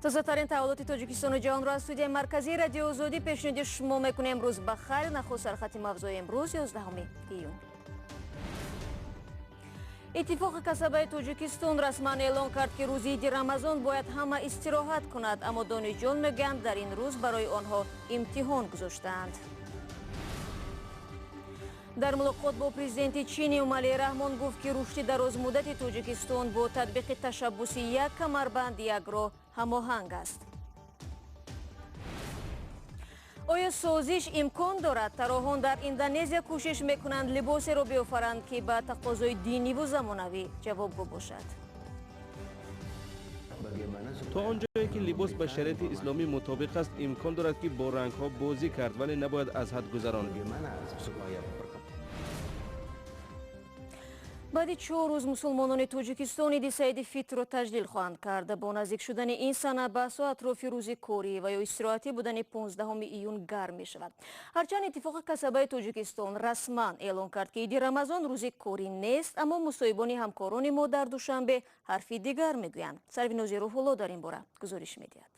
Тозатарин таҳаввулоти Тоҷикистону ҷаҳонро аз студияи марказии Радиои Озодӣ пешниҳоди шумо мекунем. Рӯз ба хайр. Нахуст сархати мавзӯи имрӯз, 11 июн. Иттифоқи касабаи Тоҷикистон расман эълон кард, ки рӯзи иди Рамазон бояд ҳама истироҳат кунад, аммо донишҷӯён мегӯянд, дар ин рӯз барои онҳо имтиҳон гузоштаанд. Дар мулоқот бо президенти Чин Эмомалӣ Раҳмон гуфт, ки рушди дарозмуддати Тоҷикистон бо татбиқи ташаббуси «Як камарбанд, як роҳ» ҳамоҳанг аст. Оё созиш имкон дорад? Тарроҳон дар Индонезия кӯшиш мекунанд либосеро биёфаранд, ки ба тақозои диниву замонавӣ ҷавобгӯ бошад. То он ҷое ки либос ба шариати исломӣ мутобиқ аст, имкон дорад, ки бо рангҳо бозӣ кард, вале набояд аз ҳад гузаронд. Баъди 4 рӯз мусулмонони Тоҷикистон иди Саиди Фитрро таҷлил хоҳанд кард. Бо наздик шудани ин сана баҳсу атрофи рӯзи корӣ ва ё истироҳатӣ будани 15 июн гарм мешавад. Ҳарчанд Иттифоқи касабаи Тоҷикистон расман эълон кард, ки иди Рамазон рӯзи корӣ нест, аммо мусоҳибони ҳамкорони мо дар Душанбе ҳарфи дигар мегӯянд. Сарвинози Рӯҳулло дар ин бора гузориш медиҳад.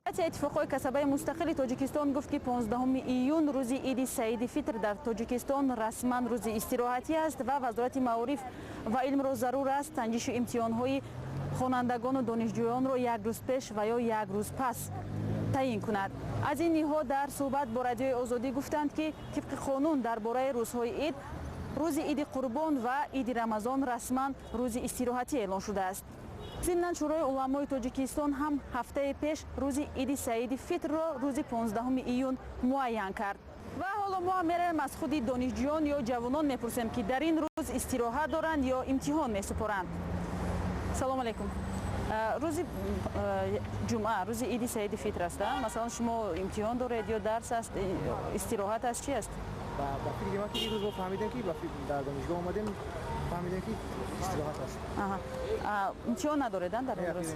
Иттифоқҳои касабаи мустақили Тоҷикистон гуфт, ки 15 июн, рӯзи иди Саиди Фитр, дар Тоҷикистон расман рӯзи истироҳатӣ аст ва Вазорати маориф ва илмро зарур аст санҷиши имтиҳонҳои хонандагону донишҷӯёнро як рӯз пеш ва ё як рӯз пас таъин кунад. Аз ин ниҳод дар суҳбат бо Радиои Озодӣ гуфтанд, ки тибқи қонун дар бораи рӯзҳои ид, рӯзи иди Қурбон ва иди Рамазон расман рӯзи истироҳатӣ эълон шудааст. Зимнан, Шӯрои уламои Тоҷикистон ҳам ҳафтаи пеш рӯзи иди Саиди Фитрро рӯзи 15 июн муайян кард. Ва ҳоло мо ҳам меравем, аз худи донишҷӯён ё ҷавонон мепурсем, ки дар ин рӯз истироҳат доранд ё имтиҳон месупоранд. Салому алайкум. Рӯзи ҷумъа рӯзи иди Саиди Фитр аст. Масалан, шумо имтиҳон доред ё дарс аст, истироҳат аст, чи аст? Ба фикри ман, ки имрӯз мо фаҳмидем, ки дар донишгоҳ омадем, фаҳмидем, ки истироҳат аст. Имтиҳон надоред дар ин рӯз?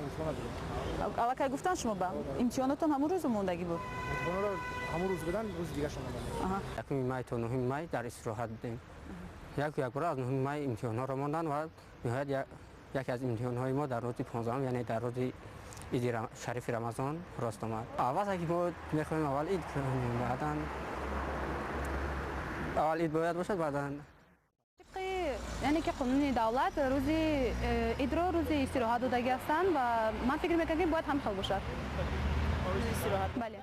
Аллакай гуфтан шумо ба имтиҳонотон ҳамун рӯзу мондагӣ буд? Имтиҳонро ҳамун рӯз будан, рӯзи дигаршон монданд. 1 май то 9 май дар истироҳат будем. Яку якбора аз 9 май имтиҳонҳоро монданд ва ниҳоят яке аз имтиҳонҳои мо дар рӯзи 15-ум, яъне дар рӯзи иди шарифи Рамазон рост омад. Аввал ки мо мехоҳем аввал ид кунем, баъдан аввал ид бояд бошад, баъдан. Яъне ки қонуни давлат рӯзи идро рӯзи истироҳат додагӣ ҳастанд ва ман фикр мекунам, ки бояд ҳам хел бошад, бале.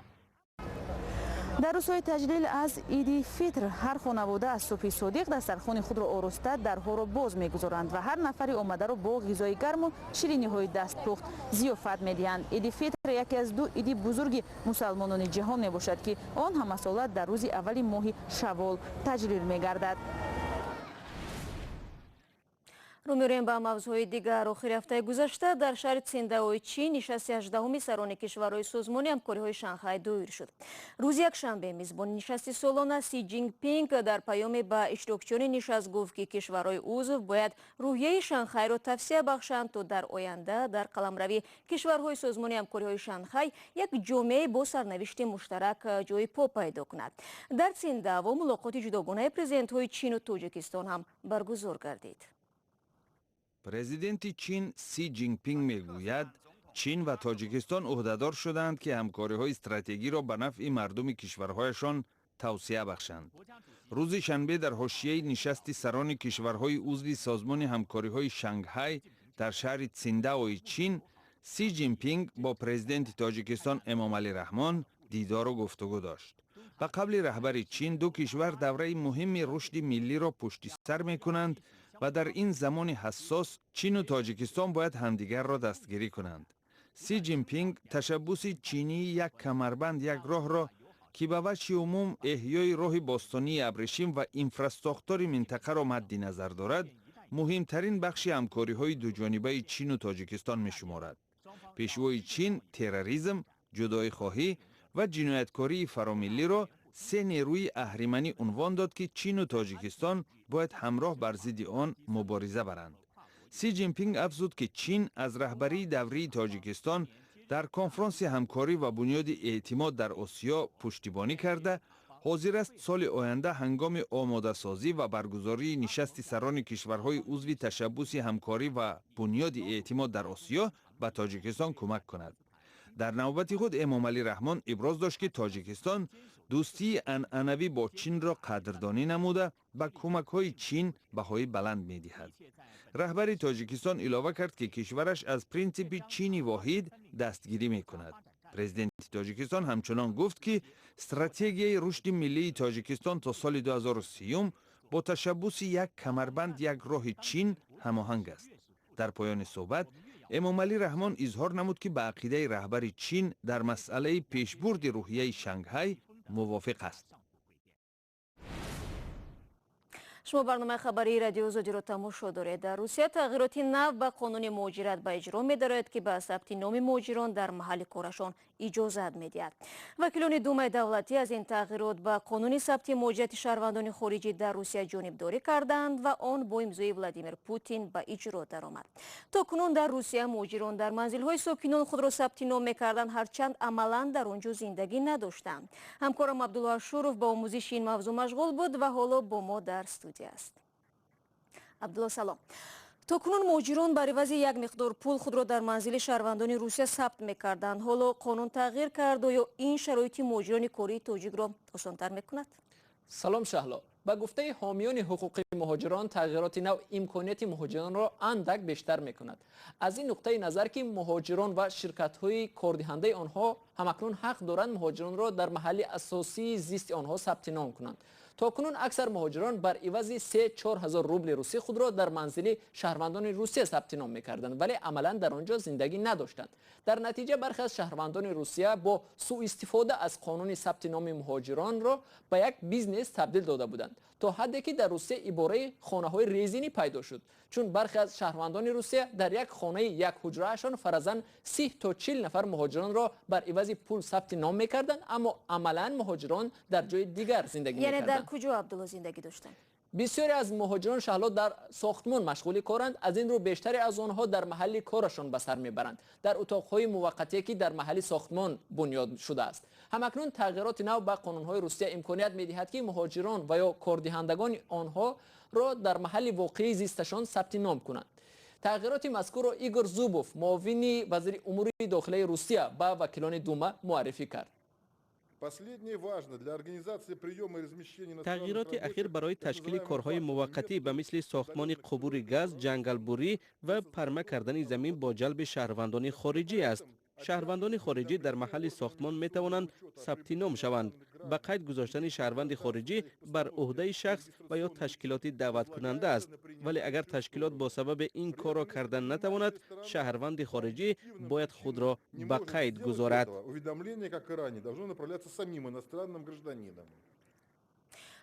Дар рӯзҳои таҷлил аз иди Фитр ҳар хонавода аз субҳи содиқ дастархони худро ороста, дарҳоро боз мегузоранд ва ҳар нафари омадаро бо ғизои гарму шириниҳои дастпухт зиёфат медиҳанд. Иди Фитр яке аз ду иди бузурги мусалмонони ҷаҳон мебошад, ки он ҳамасола дар рӯзи аввали моҳи шаввол таҷлил мегардад. Рӯ меорем ба мавзӯъҳои дигар. Охири ҳафтаи гузашта дар шаҳри Циндаои Чин нишасти 18-уми сарони кишварҳои Созмони ҳамкориҳои Шанхай доир шуд. Рӯзи якшанбе мизбони нишасти солона Си Ҷинпинг дар паёме ба иштирокчиёни нишаст гуфт, ки кишварҳои узв бояд рӯҳияи Шанхайро тавсия бахшанд, то дар оянда дар қаламрави кишварҳои Созмони ҳамкориҳои Шанхай як ҷомеаи бо сарнавишти муштарак ҷои по пайдо кунад. Дар Циндао мулоқоти ҷудогонаи президентҳои Чину Тоҷикистон ҳам баргузор гардид. Президенти Чин Си Ҷинпинг мегӯяд, Чин ва Тоҷикистон ӯҳдадор шуданд, ки ҳамкориҳои стратегиро ба нафъи мардуми кишварҳояшон тавсеа бахшанд. Рӯзи шанбе дар ҳошияи нишасти сарони кишварҳои узви Созмони ҳамкориҳои Шанхай дар шаҳри Циндаои Чин Си Ҷинпинг бо президенти Тоҷикистон Эмомалӣ Раҳмон дидору гуфтугӯ дошт. Ба қавли раҳбари Чин, ду кишвар давраи муҳимми рушди миллиро пушти сар мекунанд ва дар ин замони ҳассос Чину Тоҷикистон бояд ҳамдигарро дастгирӣ кунанд. Си Ҷинпинг ташаббуси чинии «Як камарбанд, як роҳ»-ро, ки ба вачҳи умум эҳёи роҳи бостонии абрешим ва инфрасохтори минтақаро мадди назар дорад, муҳимтарин бахши ҳамкориҳои дуҷонибаи Чину Тоҷикистон мешуморад. Пешвои Чин терроризм, ҷудоихоҳӣ ва ҷинояткории фаромиллиро се нерӯи аҳриманӣ унвон дод, ки Чину Тоҷикистон бояд ҳамроҳ бар зидди он мубориза баранд. Си Ҷинпинг афзуд, ки Чин аз раҳбарии даврии Тоҷикистон дар Конфронси ҳамкорӣ ва бунёди эътимод дар Осиё пуштибонӣ карда, ҳозир аст соли оянда ҳангоми омодасозӣ ва баргузории нишасти сарони кишварҳои узви ташаббуси ҳамкорӣ ва бунёди эътимод дар Осиё ба Тоҷикистон кӯмак кунад. Дар навбати худ Эмомалӣ Раҳмон иброз дошт, ки Тоҷикистон дӯстии анъанавӣ бо Чинро қадрдонӣ намуда, ба кӯмакҳои Чин баҳои баланд медиҳад. Раҳбари Тоҷикистон илова кард, ки кишвараш аз принсипи Чини воҳид дастгирӣ мекунад. Президенти Тоҷикистон ҳамчунон гуфт, ки стратегияи рушди миллии Тоҷикистон то соли 2030 бо ташаббуси «Як камарбанд, як роҳи Чин» ҳамоҳанг аст. Дар поёни суҳбат Эмомалӣ Раҳмон изҳор намуд, ки ба ақидаи раҳбари Чин дар масъалаи пешбурди рӯҳияи Шанхай мувофиқ аст. Шумо барномаи хабарии Радиои Озодиро тамошо доред. Дар Русия тағйироти нав ба қонуни муҳоҷират ба иҷро медарояд, ки ба сабти номи муҳоҷирон дар маҳалли корашон иҷозат медиҳад. Вакилони Думаи давлатӣ аз ин тағйирот ба қонуни сабти муҳоҷирати шаҳрвандони хориҷӣ дар Русия ҷонибдорӣ карданд ва он бо имзои Владимир Путин ба иҷро даромад. То кунун дар Русия муҳоҷирон дар манзилҳои сокинон худро сабти ном мекарданд, ҳарчанд амалан дар он ҷо зиндагӣ надоштанд. Ҳамкорам Абдулло Ашуров ба омӯзиши ин мавзӯъ машғул буд ва ҳоло бо мо дар студия аст. Абдулло, салом. То кунун муҳоҷирон бар ивази як миқдор пул худро дар манзили шаҳрвандони Русия сабт мекарданд. Ҳоло қонун тағйир кард, оё ин шароити муҳоҷирони кории тоҷикро осонтар мекунад? Салом, Шаҳло. Ба гуфтаи ҳомиёни ҳуқуқи муҳоҷирон, тағйироти нав имконияти муҳоҷиронро андак бештар мекунад. Аз ин нуқтаи назар, ки муҳоҷирон ва ширкатҳои кордиҳандаи онҳо ҳамакнун ҳақ доранд муҳоҷиронро дар маҳалли асосии зисти онҳо сабти ном кунанд. То кунун аксар муҳоҷирон бар ивази 3-4 ҳазор рубли русӣ худро дар манзили шаҳрвандони Русия сабти ном мекарданд, вале амалан дар он ҷо зиндагӣ надоштанд. Дар натиҷа бархе аз шаҳрвандони Русия бо сӯистифода аз қонуни сабти номи муҳоҷиронро ба як бизнес табдил дода буданд, то ҳадде ки дар Русия ибораи хонаҳои резинӣ пайдо шуд, чун бархе аз шаҳрвандони Русия дар як хонаи як ҳуҷраашон фаразан 30 то 40 нафар муҳоҷиронро бар ивази пул сабти ном мекарданд, аммо амалан муҳоҷирон дар ҷои дигар зиндагӣ мекарданд. Яъне дар куҷо, Абдулло, зиндагӣ доштанд? Бисёре аз муҳоҷирон, Шаҳло, дар сохтмон машғули коранд. Аз ин рӯ бештаре аз онҳо дар маҳалли корашон ба сар мебаранд, дар утоқҳои муваққатие, ки дар маҳалли сохтмон бунёд шудааст. Ҳамакнун тағйироти нав ба қонунҳои Русия имконият медиҳад, ки муҳоҷирон ва ё кордиҳандагони онҳоро дар маҳалли воқеии зисташон сабти ном кунанд. Тағйироти мазкурро Игор Зубов, муовини вазири умури дохилаи Русия, ба вакилони Дума муаррифӣ кард. Тағйироти ахир барои ташкили корҳои муваққатӣ ба мисли сохтмони қубури газ, ҷангалбурӣ ва парма кардани замин бо ҷалби шаҳрвандони хориҷӣ аст. Шаҳрвандони хориҷӣ дар маҳалли сохтмон метавонанд сабти ном шаванд. Ба қайд гузоштани шаҳрванди хориҷӣ бар ӯҳдаи шахс ва ё ташкилоти даъваткунанда аст, вале агар ташкилот бо сабаби ин корро кардан натавонад, шаҳрванди хориҷӣ бояд худро ба қайд гузорад.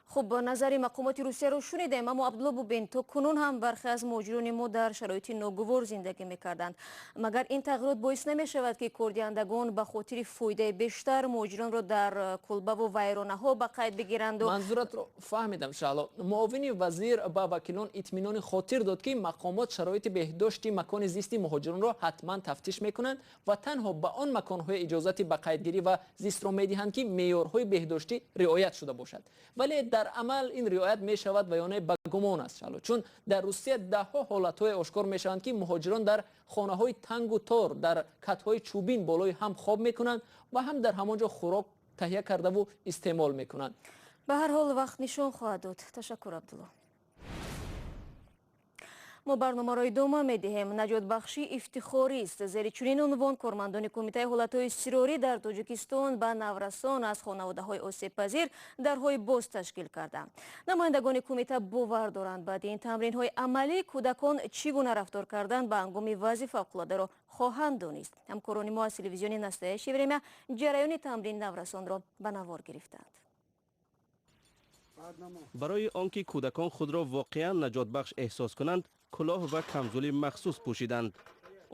Хуб, назари мақомоти Русияро шунидем, аммо Абдулло, бубин, то кунун ҳам бархе аз муҳоҷирони мо дар шароити ногувор зиндагӣ мекарданд. Магар ин тағйирот боис намешавад, ки кордиҳандагон ба хотири фоидаи бештар муҳоҷиронро дар кулбаву вайронаҳо ба қайд бигиранд? Манзуратро фаҳмидам, Шаҳло. Муовини вазир ба вакилон итминони хотир дод, ки мақомот шароити беҳдошти макони зисти муҳоҷиронро ҳатман тафтиш мекунанд ва танҳо ба он маконҳои иҷозати ба қайдгирӣ ва зистро медиҳанд, ки меъёрҳои беҳдоштӣ риоят шуда бошад. Вале дар амал ин риоят мешавад ва ё не, ба гумон аст, Шаҳло, чун дар Русия даҳҳо ҳолатҳое ошкор мешаванд, ки муҳоҷирон дар хонаҳои тангу тор, дар катҳои чӯбин болои ҳам хоб мекунанд ва ҳам дар ҳамон ҷо хӯрок таҳия кардаву истеъмол мекунанд. Ба ҳар ҳол, вақт нишон хоҳад дод. Ташаккур, Абдулло. Мо барномаро идома медиҳем. Наҷотбахшӣ ифтихорист. Зери чунин унвон кормандони Кумитаи ҳолатҳои изтирорӣ дар Тоҷикистон ба наврасон аз хонаводаҳои осебпазир дарҳои боз ташкил карданд. Намояндагони кумита бовар доранд, баъди ин тамринҳои амалӣ кӯдакон чӣ гуна рафтор кардан ба ҳангоми вазъи фавқулодаро хоҳанд донист. Ҳамкорони мо аз телевизиони «Настоящее время» ҷараёни тамрини наврасонро ба навор гирифтанд. Барои он ки кӯдакон худро воқеан наҷотбахш эҳсос кунанд, кулоҳ ва камзули махсус пӯшиданд.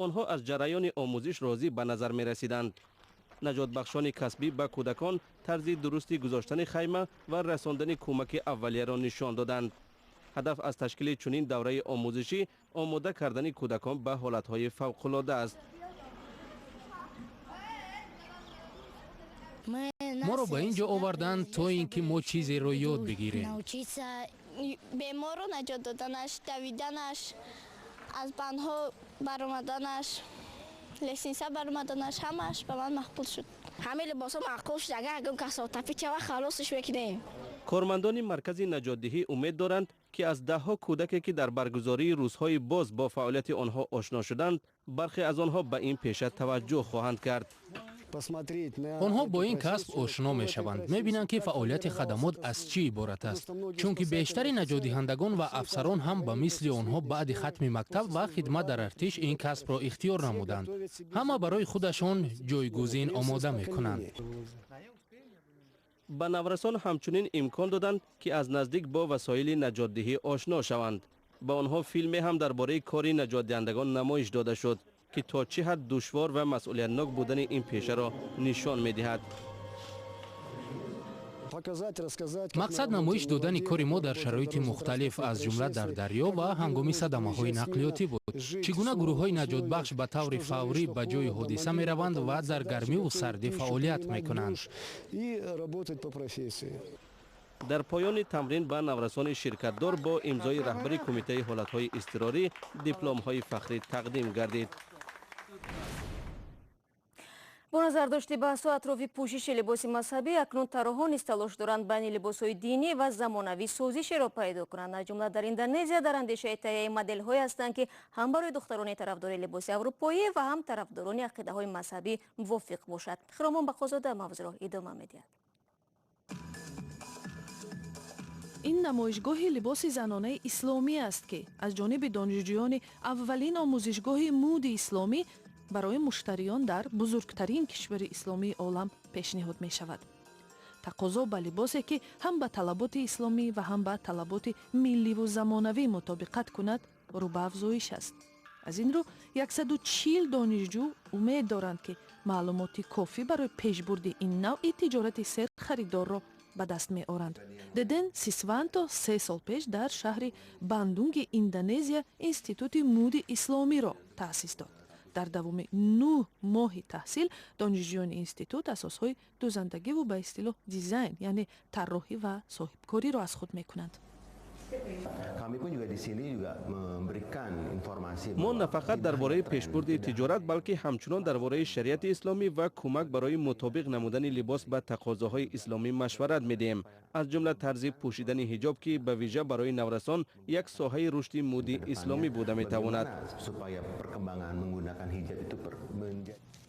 Онҳо аз ҷараёни омӯзиш розӣ ба назар мерасиданд. Наҷотбахшони касбӣ ба кӯдакон тарзи дурусти гузоштани хайма ва расондани кӯмаки аввалияро нишон доданд. Ҳадаф аз ташкили чунин давраи омӯзишӣ омода кардани кӯдакон ба ҳолатҳои фавқулода аст. Моро ба ин ҷо оварданд, то ин ки мо чизеро ёд бигирем. Беморро наҷот доданаш, давиданаш, аз бандҳо баромаданаш, Лестница баромаданаш ҳамааш ба ман маъқул шуд. Ҳамаи либосҳо маъқул шуд. Агар ягон касо тафи чава, халосш мекунем. Кормандони маркази наҷотдиҳӣ умед доранд, ки аз даҳҳо кӯдаке, ки дар баргузории рӯзҳои боз бо фаъолияти онҳо ошно шуданд, бархе аз онҳо ба ин пеша таваҷҷӯҳ хоҳанд кард. Онҳо бо ин касб ошно мешаванд, мебинанд, ки фаъолияти хадамот аз чӣ иборат аст, чунки бештари наҷотдиҳандагон ва афсарон ҳам ба мисли онҳо баъди хатми мактаб ва хидмат дар артиш ин касбро ихтиёр намуданд. Ҳама барои худашон ҷойгузин омода мекунанд. Ба наврасон ҳамчунин имкон доданд, ки аз наздик бо васоили наҷотдиҳӣ ошно шаванд. Ба онҳо филме ҳам дар бораи кори наҷотдиҳандагон намоиш дода шуд, ки то чӣ ҳад душвор ва масъулиятнок будани ин пешаро нишон медиҳад. Мақсад намоиш додани кори мо дар шароити мухталиф, аз ҷумла дар дарё ва ҳангоми садамаҳои нақлиётӣ буд. Чӣ гуна гурӯҳҳои наҷотбахш ба таври фаврӣ ба ҷои ҳодиса мераванд ва дар гармиву сардӣ фаъолият мекунанд. Дар поёни тамрин ба наврасони ширкатдор бо имзои раҳбари кумитаи ҳолатҳои изтирорӣ дипломҳои фахрӣ тақдим гардид. Бо назардошти баҳсҳо атрофи пӯшиши либоси мазҳабӣ, акнун тарроҳон низ талош доранд байни либосҳои динӣ ва замонавӣ созишеро пайдо кунанд. Аз ҷумла дар Индонезия дар андешаи таҳияи моделҳое ҳастанд, ки ҳам барои духтарони тарафдори либоси аврупоӣ ва ҳам тарафдорони ақидаҳои мазҳабӣ мувофиқ бошад. Хиромон Бақозода мавзӯъро идома медиҳад. Ин намоишгоҳи либоси занонаи исломӣ аст, ки аз ҷониби донишҷӯёни аввалин омӯзишгоҳи муди исломӣ барои муштариён дар бузургтарин кишвари исломии олам пешниҳод мешавад. Тақозо ба либосе, ки ҳам ба талаботи исломӣ ва ҳам ба талаботи милливу замонавӣ мутобиқат кунад, рӯ ба афзоиш аст. Аз ин рӯ 140 донишҷӯ умед доранд, ки маълумоти кофӣ барои пешбурди ин навъи тиҷорати серхаридорро ба даст меоранд. Деден Сисванто 3 сол пеш дар шаҳри Бандунги Индонезия институти муди исломиро таъсис дод. Дар давоми 9 моҳи таҳсил донишҷӯёни институт асосҳои дӯзандагиву ба истилоҳ дизайн, яъне тарроҳӣ ва соҳибкориро аз худ мекунанд. Мо на фақат дар бораи пешбурди тиҷорат, балки ҳамчунон дар бораи шариати исломӣ ва кӯмак барои мутобиқ намудани либос ба тақозоҳои исломӣ машварат медиҳем, аз ҷумла тарзи пӯшидани ҳиҷоб, ки ба вижа барои наврасон як соҳаи рушди муди исломӣ буда метавонад.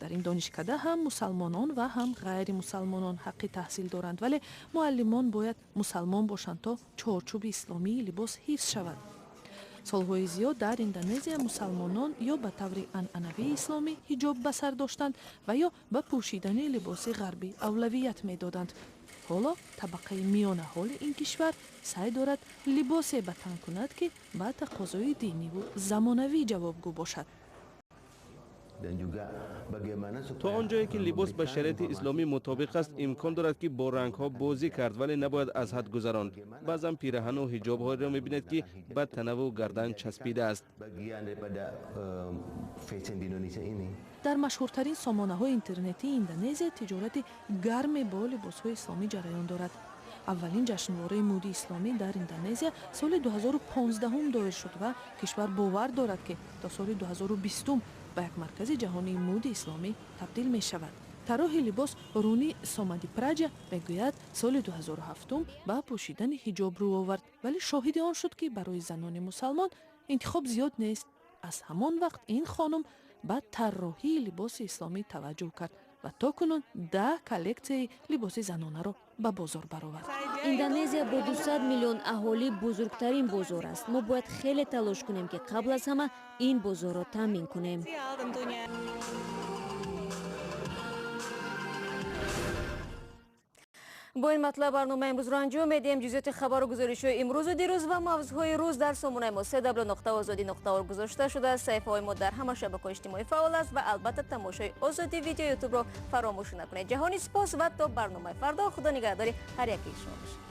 Дар ин донишкада ҳам мусалмонон ва ҳам ғайримусалмонон ҳаққи таҳсил доранд, вале муаллимон бояд мусалмон бошанд, то чорчӯби исломии либос ҳифз шавад. Солҳои зиёд дар Индонезия мусалмонон ё ба таври анъанавии исломӣ ҳиҷоб ба сар доштанд ва ё ба пӯшидани либоси ғарбӣ авлавият медоданд. Ҳоло табақаи миёнаҳоли ин кишвар саъй дорад либосе ба тан кунад, ки ба тақозои диниву замонавӣ ҷавобгӯ бошад. То он ҷое ки либос ба шариати исломӣ мутобиқ аст, имкон дорад, ки бо рангҳо бозӣ кард, вале набояд аз ҳад гузаронд. Баъзан пираҳану ҳиҷобҳоеро мебинед, ки ба танаву гардан часпидааст. Дар машҳуртарин сомонаҳои интернетии Индонезия тиҷорати гарме бо либосҳои исломӣ ҷараён дорад. Аввалин ҷашнвораи муди исломӣ дар Индонезия соли 2015 доир шуд ва кишвар бовар дорад, ки то соли 2020 ба як маркази ҷаҳонии муди исломӣ табдил мешавад. Тарроҳи либос Руни Сомадипраҷа мегӯяд, соли 2007 ба пӯшидани ҳиҷоб рӯ овард, вале шоҳиди он шуд, ки барои занони мусалмон интихоб зиёд нест. Аз ҳамон вақт ин хонум ба тарроҳии либоси исломӣ таваҷҷӯҳ кард ва то кунун 10 коллексияи либоси занонаро ба бозор баровард. Индонезия бо 200 миллион аҳолӣ бузургтарин бозор аст. Мо бояд хеле талош кунем, ки қабл аз ҳама ин бозорро таъмин кунем. Бо ин матлаб барномаи имрӯзро анҷом медиҳем. Ҷузъиёти хабару гузоришҳои имрӯзу дирӯз ва мавзӯъҳои рӯз дар сомонаи мо cw.ozodi.org гузошта шудааст. Саҳифаҳои мо дар ҳама шабакаҳои иҷтимоӣ фаъол аст ва албатта, тамошои Озодӣ Видео Ютубро фаромӯш накунед. Ҷаҳони сипос ва то барномаи фардо, худо нигаҳдори ҳар якии шумо бошад.